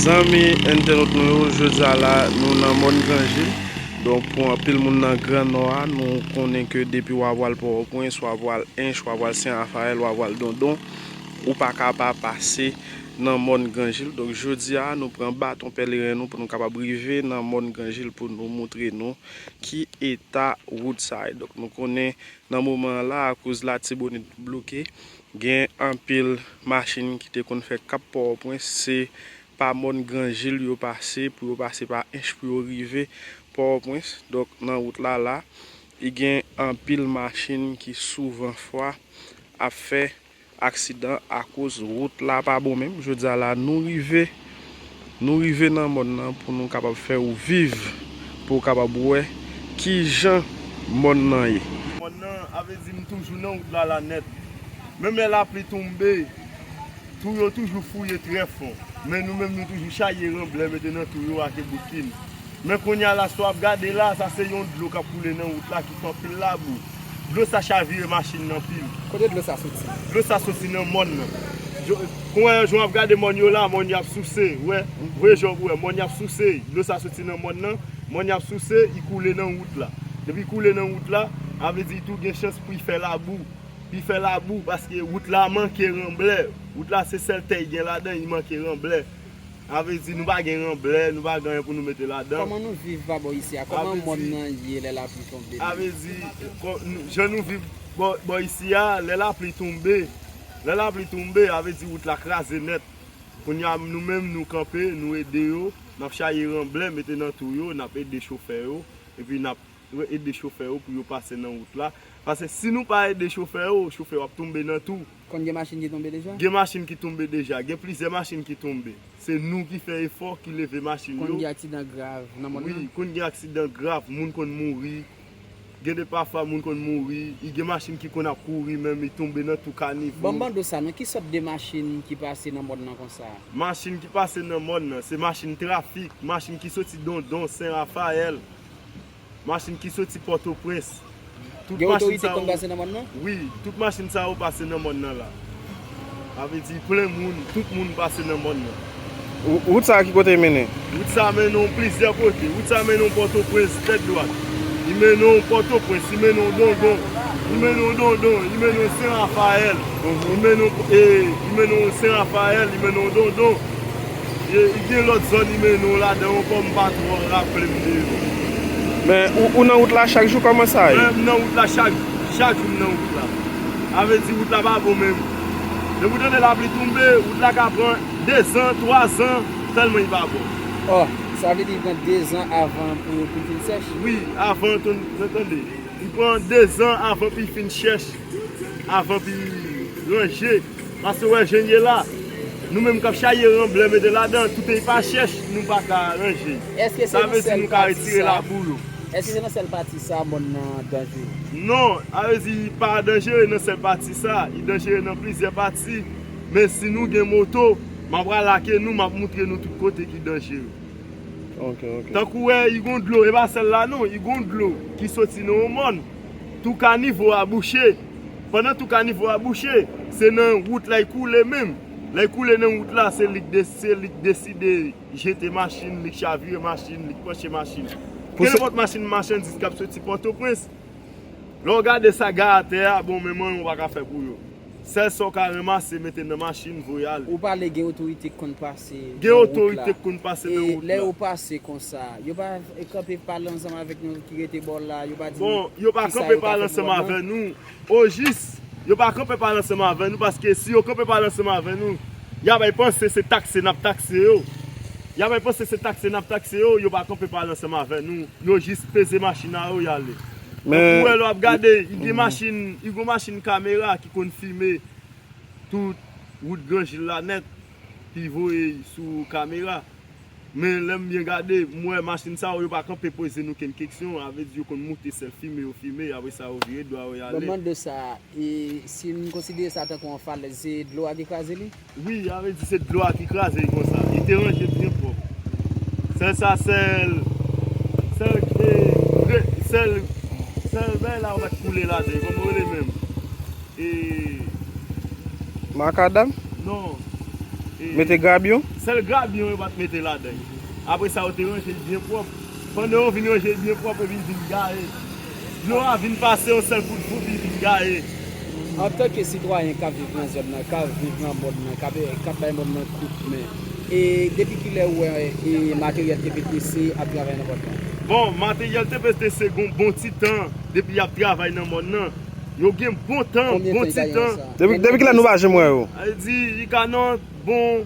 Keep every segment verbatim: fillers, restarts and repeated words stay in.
Zanmi entènot nou yo, jodi a la, nou nan mòn Granjil. Donk, pou anpil moun nan Gran Nò a, nou konnen ke depi w ap al Pòtoprens, w ap al Ench, w ap al Sen Rafayèl, w ap al Dondon, ou pa ka pa pase nan mòn Granjil. Donk, jodi a, nou pran baton pèleren nou pou nou kapab rive nan mòn Granjil pou nou moutre nou ki eta wout sa ye. Donk, nou konnen nan moman an la, akoz Latibonit bloke, gen anpil machin ki te konn fè Kap Pòtoprens, se pa mòn Granjil yo pase, pou yo pase pa Ench pou yo rive Pòtoprens. Donk, nan wout la la, i gen anpil machin ki souvan fwa ap fè aksidan akoz wout la pa bon menm. Jodi a la, nou rive, nou rive nan mòn nan pou nou kapab fè w viv, pou w kapab wè kijan mòn nan ye. Mòn nan, a vle di m toujou nan wout la la nèt. Menm lè lapli tonbe, twou yo toujou fouye trè fon. Men nou menm, nou toujou chaye ranblè mete nan twou yo ak bout pin. Men kounye a la, sa w ap gade la, sa se yon dlo k ap koule nan wout la ki fè anpil labou. Dlo sa chavire machin nan pil. Kote dlo sa soti? Dlo sa soti nan mòn nan. Jan w ap gade mòn yo la, mòn y ap souse, wè, vre jan w wè, mòn y ap souse. Dlo sa soti nan mòn nan, mòn y ap souse, i koule nan wout la. Depi i koule nan wout la, a vle di tou gen chans pou i fè labou. Pou i fè labou, paske wout la manke ranblè. Wout la se sèl tè i gen ladan, i manke ranblè. A vle di nou pa gen ranblè, nou pa gen anyen pou nou mete ladan. Kòman nou viv pa bò isi a? Kòman mòn nan ye lè lapli tonbe? A vle di, kò-, nou, jan nou viv bò, bò isi a, lè lapli tonbe, lè lapli tonbe, a vle di wout la kraze nèt. Kounye a, nou menm, nou kanpe, nou ede yo, n ap chaye ranblè, mete nan twou yo, n ap ede chofè yo, epi n ap ede chofè yo pou yo pase nan wout la. Paske si nou pa ede chofè yo, chofè yo ap tonbe nan twou. Konn gen machin ki tonbe deja? Gen machin ki tonbe deja. Gen plizyè machin ki tonbe. Se nou ki fè efò, ki leve machin yo. Konn gen aksidan grav nan mòn nan? Wi, konn gen aksidan grav, moun konn mouri. Gen de pafwa moun konn mouri. I gen machin ki konn ap kouri menm, i tonbe nan twou kanivo. Ban m mande w sa non, ki sòt de machin ki pase nan mòn nan konsa? Machin ki pase nan mòn nan, se machin trafik, machin ki soti Dondon, Sen Rafayèl. Machin ki soti Pòtoprens. Tout machin sa yo. Gen otorite konn pase nan mòn nan? Wi, tout machin sa yo pase nan mòn nan la. Sa vle di plen moun, tout moun pase nan mòn nan. Wo-, wout sa a ki kote l mennen? Wout sa a mennen w plizyè kote. Wout sa a mennen w Pòtoprens, tèt dwat. Li mennen w Pòtoprens, li mennen w Dondon. Li mennen w Dondon, li mennen w Sen Rafayèl. Li mennen w, e, li mennen w Sen Rafayèl, li mennen w Dondon. Li gen lòt zòn li mennen w ladan ankò, m pa twò raple m de yo. Men ou, ou nan wout la chak jou, kòman sa ye? Mwen, m nan wout la chak, chak jou m nan wout la. Sa vle di wout la pa bon menm. Depi w tande lapli tonbe, wout la ka pran dezan, twazan, tèlman li pa bon. Ò, sa vle di li pran dezan avan pou, pou l fin sèch? Wi, avan, tan-, tande. Li pran dezan avan pou l fin chèch, avan pou l ranje. Paske w wè jan l ye la, nou menm k ap chaye ranblè mete ladan, toutan li pa chèch, nou pa ka ranje. Èske se nan sèl pati sa? Sa vle di nou ka retire labou yo. Èske se nan sèl pati sa mòn nan danjere? Non, sa vle di li pa danjere nan sèl pati sa, li danjere nan plizyè pati. Men si nou gen moto, m ap rale ak nou, m ap moutre nou tout kote ki danjere. Ok, ok. Tankou wè, i gon dlo, e pa sèl la non, i gon dlo ki soti nan yon mòn. Tou kanivo a bouche. Pandan tou kanivo a bouche, se nan wout la i koule menm. Lè i koule nan wout la, se li k de-, se li k deside jete machin, li k chavire machin, li k panche machin. Kenenpòt machin machandiz k ap soti Pòtoprens, lè w gade sa gaye atè a, bon, men manyen w pa ka fè pou yo. Sèl sa w ka ranmase, mete nan machin, voye ale. Ou pale gen otorite k konn pase nan wout la. Gen otorite k konn pase nan wout la. E lè yo pase konsa, yo pa kanpe pale ansanm avèk nou ki rete bò la, yo pa di nou kisa yo ka fè pou mòn nan? Bon, yo pa kanpe pale ansanm avè nou. Ojis, yo pa kanpe pale ansanm avè nou, paske si yo kanpe pale ansanm avè nou, y a bay panse se takse n ap takse yo. Y a bay panse se takse n ap takse yo, yo pa kanpe pale ansanm avè nou. Yo jis peze machin a yo, y ale. Men ou wè lè w ap gade, i gen machin, i gon machin kamera ki konn filme tout wout Granjil la nèt, ki voye sou kamera. Men lè m byen gade, m wè machin sa yo, yo pa kanpe poze nou kenn keksyon, sa vle di yo konn moute sèl filme yo filme, apre sa yo vire dwa yo y ale. Ban m mande w sa, e si n konsidere sa tankou yon falèz, se dlo a ki kraze li? Wi, sa vle di se dlo a ki kraze l konsa. Li te ranje byen pwòp. Sèl sa, sèl, sèl, e, vre, sèl, sèl bagay la yo mèt koule ladan, kòman yo rele menm? E, makadam? Non. Mete grabyon? Sèl grabyon yo pa t mete ladan. Apre sa, yo te ranje l byen pwòp. Pandan yo vin ranje l byen pwòp, epi l vin gaye. Dlo a vin pase yon sèl kout voup, li vin gaye. Antanke sitwayen k ap viv nan zòn nan, k ap viv nan mòn nan, k ap, k ap bay mòn nan kout men, e depi kilè ou wè e materyèl T P T C ap travay nan mòn nan? Bon, materyèl T P T C gon bon ti tan depi y ap travay nan mòn nan. Yo gen bon tan, bon ti tan. Depi, depi kilè nou pa janm wè yo? Sa vle di, li ka nan bon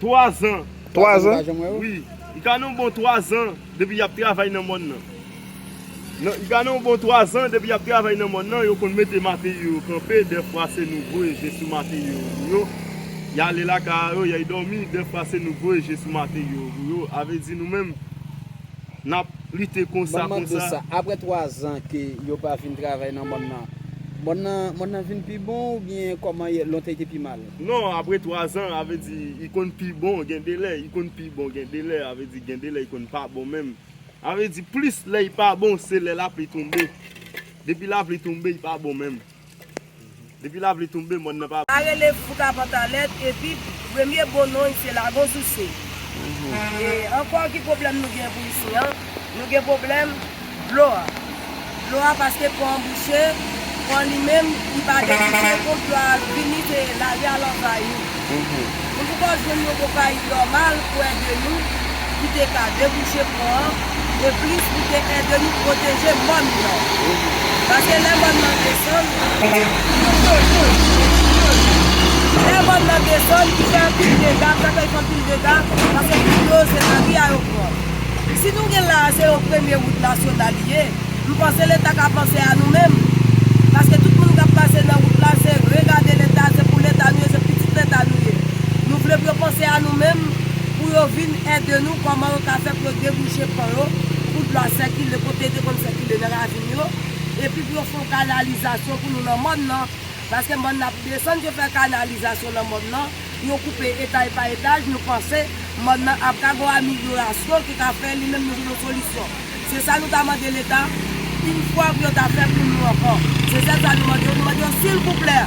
twa zan. Twa zan? Wi. Li ka nan bon twa zan depi y ap travay nan mòn nan. Nan, li ka nan bon twa zan depi y ap travay nan mòn nan, yo konn mete materyo yo kanpe, dèfwa se nou voye je sou materyo yo pou yo. Y ale lakay yo, y al dòmi, dèfwa se nou voye je sou materyo yo pou yo. A vle di nou menm, n ap lite konsa, konsa. Mwen mande w sa, apre twa zan ke yo pa vin travay nan mòn nan, mòn nan, mòn nan vin pi bon oubyen kòman ye, lontan li te pi mal? Non, apre twa zan, a vle di, li konn pi bon, gen de lè, li konn pi bon, gen de lè, a vle di, gen de lè, li konn pa bon menm. A vle di, plis lè li pa bon, se lè lapli tonbe. Depi lapli tonbe, li pa bon menm. Depi lapli tonbe, mòn nan pa. Sa rele Fouka Pantalèt, epi premye bon non, se Lagon Souse. E ankò ki pwoblèm nou gen pou isi an? Nou gen pwoblèm dlo a. Dlo a, paske pon an bouche, pon an li menm, li pa debouje, pou dlo a vini, se lari al anvayi. Nou poko jwenn yon konpayi nòmal pou ede nou, ki te ka debouje pon an, e plis pou te ede nou pwoteje mòn nan. Paske lè mòn nan desann, lè mòn nan desann, li fè anpil dega, sa fè l fè anpil dega, paske tout dlo se lari a yo pran. Si nou gen la a, se yon premye wout nasyonal li ye, m panse Leta ka panse a nou menm. Paske tout moun k ap pase nan wout la, se regade Leta, se pou Leta nou ye, se pitit Leta nou ye. Nou vle pou yo panse a nou menm, pou yo vin ede nou, kòman yo ka fè pou yo debouje pon yo, pou dlo a sèkile kote l te konn sèkile nan ravin yo, epi pou yo fè yon kanalizasyon pou nou nan mòn nan. Paske mòn nan ap desann, yo fè kanalizasyon nan mòn nan, yo koupe etaj pa etaj, nou panse mòn nan ap ka gon amelyorasyon ki ka fè li menm nou jwenn yon solisyon. Se sa nou ta mande Leta, yon fwa pou yo ta fè pou nou ankò. Se sèl sa nou mande yo, nou mande yo silvouplè.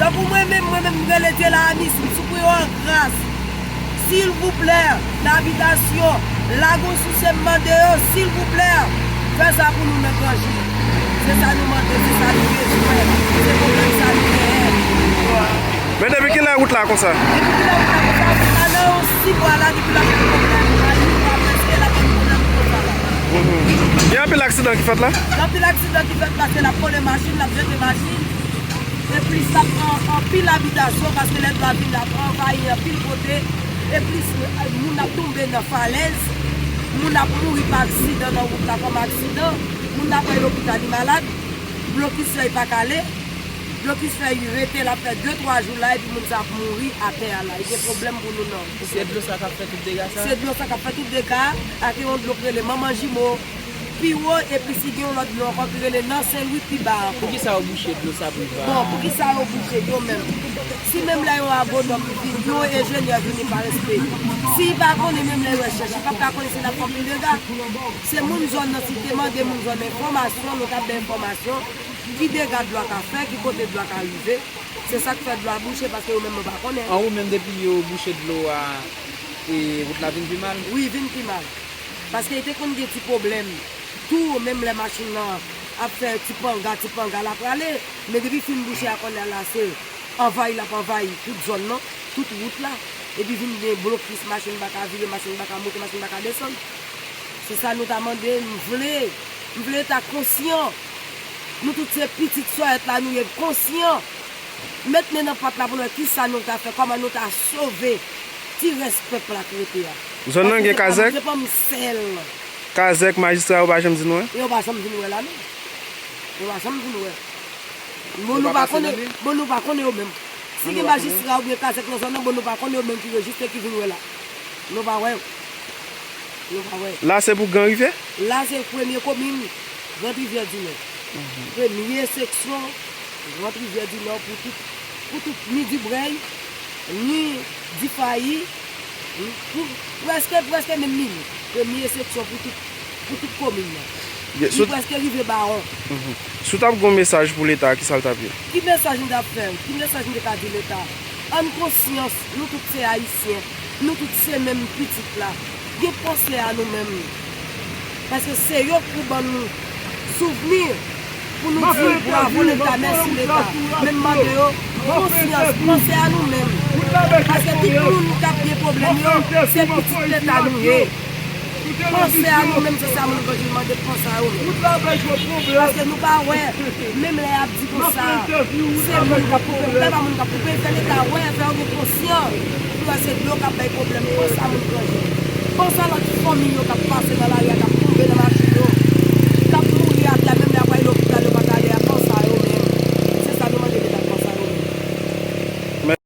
Tankou mwen menm, mwen menm m rele Dye la amis, m sipriye w an gras. Silvouplè, nan abitasyon, Lagon Souse m mande yo, silvouplè, fè sa pou nou nan Granji. Se sa nou mande, se sa nou bezwen, se pwoblèm sa nou genyen. Men depi kilè wout la konsa? Depi kilè wout la konsa? Wout la nan yon sis mwa la, depi l ap gen pwoblèm, a yon mwa prèske l ap gen pwoblèm konsa la. Gen anpil aksidan ki fèt la? Gen anpil aksidan ki fèt paske l ap kole machin, l ap jete machin. Epi sa pran anpil abitasyon paske lè dlo a vin la ap anvayi anpil kote. Epi moun ap tonbe nan falèz, moun ap mouri pa aksidan nan wout la kòm aksidan, moun ap al lopital li malad, blokis fèy pa kale, blokis fèy rete l ap fè de twa jou la epi moun sa ap mouri atè a la. Li gen pwoblèm pou nou nan. Se dlo sa k ap fè tout dega sa? Se dlo sa k ap fè tout dega a, ak yon dlo k rele manman jimo. Pi wo, epi si gen yon lòt dlo ankò ki rele nan Sen Lwi pi ba ankò. Poukisa yo bouche dlo sa pou l pa? Bon, poukisa yo bouche dlo menm? Si menm lè yon agwonòm vini, yon enjenyè vini pa respe, si li pa konnen menm lè l wè chèch, li p ap ka konnen si l ap fè anpil dega. Se moun zòn nan, si te mande moun zòn enfòmasyon, nou t ap bay enfòmasyon, ki dega dlo a ka fè, ki kote dlo a ka rive. Se sa k fè dlo a bouche, paske yo menm yo pa konnen. An ou menm depi yo bouche dlo a, e, wout la vin pi mal? Wi, vin pi mal. Paske te konn gen ti pwoblèm tou, menm lè machin nan ap fè ti panga, ti panga l ap rale. Men depi fin bouche a kounye a la, se anvayi l ap anvayi tout zòn nan, tout wout la. Epi vin gen blokis, machin pa ka vire, machin pa ka monte, machin pa ka desann. Se sa nou ta mande, m vle, m vle ta konsyan. Nou tout se pitit Sòyèt la nou ye, konsyan. Met men nan pat la pou nou wè kisa nou ta fè, kòman nou ta sove ti rès pèp la k rete a. Zòn nan gen kazèk? Se pa m sèl. Kazèk, majistra, yo pa janm di nou wè? Yo pa janm di nou wè la non. Yo pa janm di nou wè. Bon, nou pa konnen, bon, nou pa konnen yo menm. Si gen majistra oubyen kazèk nan zòn nan, bon, nou pa konnen yo menm ki rejiste, ki vin wè la. Nou pa wè yo. Nou pa wè. La se pou Gran Rivyè? La se premye komin Grand Rivière du Nord. Premye seksyon Grand Rivière du Nord pou tout, pou tout, ni Dibrèy, ni Difayi, pou prèske, prèske menm minis. Premye seksyon pou tout, pou tout komin nan. Li prèske rive Bawon. Si w t ap gen yon mesaj pou Leta, kisa l t ap ye? Ki mesaj m t ap fè? Ki mesaj m te ka di Leta? Ann konsyans, nou tout se Ayisyen, nou tout se menm pitit la. Gen panse a nou menm. Paske se yo k pou ban nou souvni pou nou di bravo Leta, mèsi Leta. Men m mande yo, konsyans, panse a nou menm. Paske tout moun k ap gen pwoblèm yo, se pitit Leta nou ye. Panse a nou menm, se sa moun Granjil mande, panse a nou menm. Paske nou pa wè, menm lè y ap di konsa, se moun k ap koupe, m pa moun k ap koupe, fè Leta wè, fè yo gen konsyan. Pou wè se dlo k ap bay pwoblèm, panse a moun Granjil. Panse a lòt fanmi yo k ap pase nan lari a, k